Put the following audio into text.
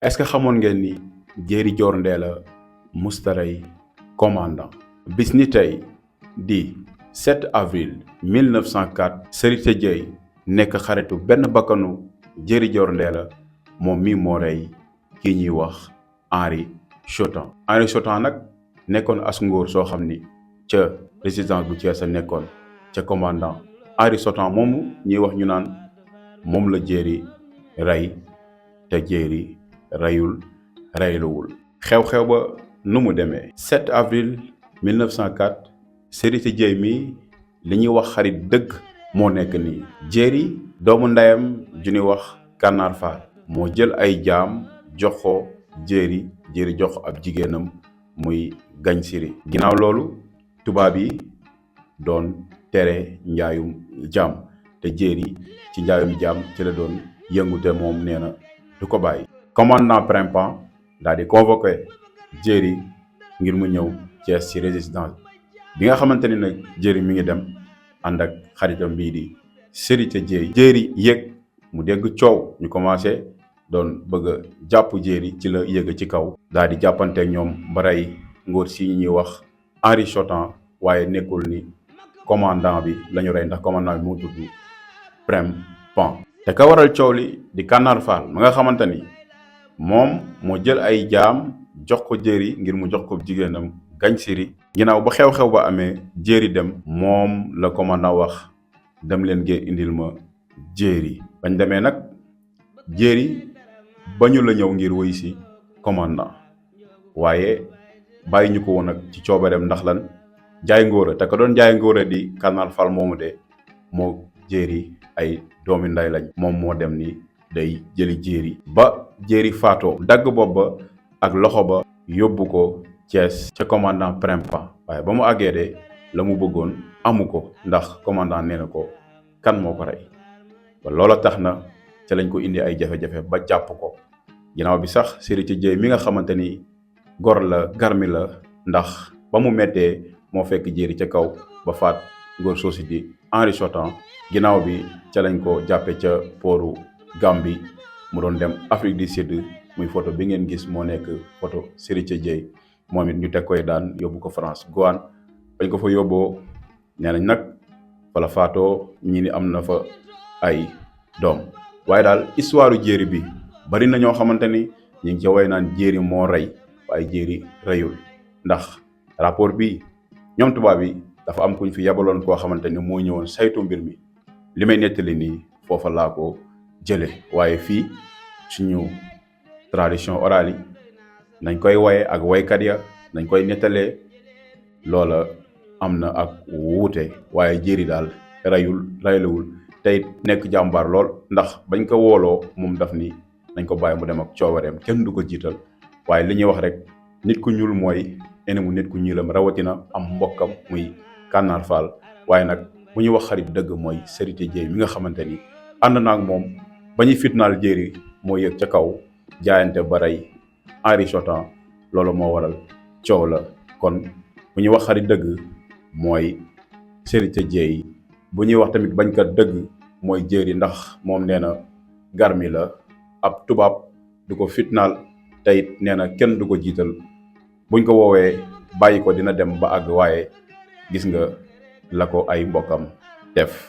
est-ce que xamoon ngeen ni Jéeri Joor Ndeela musta rey commandant bis ni tey di 7 avril 1904 Sërite Jeey nekk xaritu benn bakkanu Jéeri Joor Ndeela moom mii moo rey kii ñuy wax Henri Chotan. Henri Chotan nag nekkoon as ngóor soo xam ni ca résidence bu Thiès a nekkoon ca commandant Henri Chotan moomu ñuy wax ñu naan moom la Jéeri rey te Jéeri reyluwul. xew-xew ba nu mu demee 7 avril 1904 Sërite Jeey mi li ñuy wax xarit dëgg moo nekk nii. Jéeri doomu ndeyam ju ñuy wax Kànnaar Faal moo jël ay jaam jox ko Jéeri jox ko ab jigéenam muy Gañ Siri. ginnaaw loolu tubaab yi doon tere njaayum jaam te Jéeri ci njaayum jaam ci la doon yëngute moom nee na du ko bàyyi. commandant Prempeh daal di convoqué Jéeri ngir mu ñëw Thiès ci résistance bi nga xamante ni nag Jéeri mi ngi dem ànd ak xaritam bii di Sërite Jeey. Jéeri yéeg mu dégg coow ñu commencé doon bëgg a jàpp Jéeri ci la yéeg ci kaw daal di jàppanteek ñoom ba rey ngóor si ñuy wax Henri Chotan waaye nekkul ni commandant bi la ñu rey ndax commandant bi moo tudd Prempeh. te ka waral coow li di Kànnaar Faal ma nga xamante ni moom moo jël ay jaam jox ko Jéeri ngir mu jox ko jigéenam Gañ Siri. ginnaaw ba xew-xew ba amee Jéeri dem moom la commandant wax dem leen ngeen indil ma Jéeri. bañ demee nag Jéeri bañu la ñëw ngir woy si commandant waaye bàyyi ñu ko woon nag ci coobareem ndax lan jaay ngóora te ka doon jaay ngóora di Kànnaar Faal moomu de moo Jéeri ay doomi nday lañ. moom moo dem ni day jëli Jéeri ba Jéeri faatoo dagg bopp ba ak loxo ba yóbbu ko Thiès ca commandant Prempeh waaye ba mu àggee de la mu bëggoon amu ko ndax commandant nee na ko kan moo ko rey ba loola tax na ca lañ ko indi ay jafe-jafe ba jàpp ko. ginnaaw bi sax Sërite Jeey mi nga xamante ni gor la garmi la ndax ba mu mettee moo fekk Jéeri ca kaw ba faat ngóor soosi di Henri Chotan. ginnaaw bi ca lañ ko jàppe ca pooru Gambie mu doon dem Afrique du Sud muy photo bi ngeen gis moo nekk photo Sërite Jeey moom it ñu teg koy daan yóbbu ko France Gouane. bañ ko fa yóbboo nee nañ nag fa la faatoo ñi ni am na fa ay doom waaye daal histoire Jéeri bi bari na ñoo xamante ni ñu ngi ca way naan Jéeri moo rey waaye Jéeri reyul ndax rapport bi ñoom tubaab yi dafa am kuñ fi yabaloon koo xamante ni moo ñëwoon saytu mbir mi li may nettali nii foofa laa ko jële waaye fii suñu tradition orale yi nañ koy waye ak waykat ya nañ koy nettalee loola am na ak wuute waaye Jéeri daal reylewul tey nekk jàmbaar lool ndax bañ ko wooloo moom daf ni nañ ko bàyyi mu dem ak coobareem kenn du ko jiital waaye li ñuy wax rek nit ku ñuul mooy enemu nit ku ñuulam rawatina am mbokkam muy Kànnaar Faal waaye nag bu ñuy wax xarit dëgg mooy Sërite Jeey mi nga xamante ni ànd naa ak moom ba ñuy fitnaal Jéeri moo yëg ca kaw jaayante ba rey Henri Chotan loolu moo waral coow la. kon bu ñuy wax xarit dëgg mooy Sërite Jeey bu ñuy wax tamit bañkat dëgg mooy Jéeri ndax moom nee na garmi la ab tubaab du ko fitnaal teyit nee na kenn du ko jiital buñ ko woowee bàyyi ko dina dem ba àgg waaye gis nga la ko ay mbokkam def.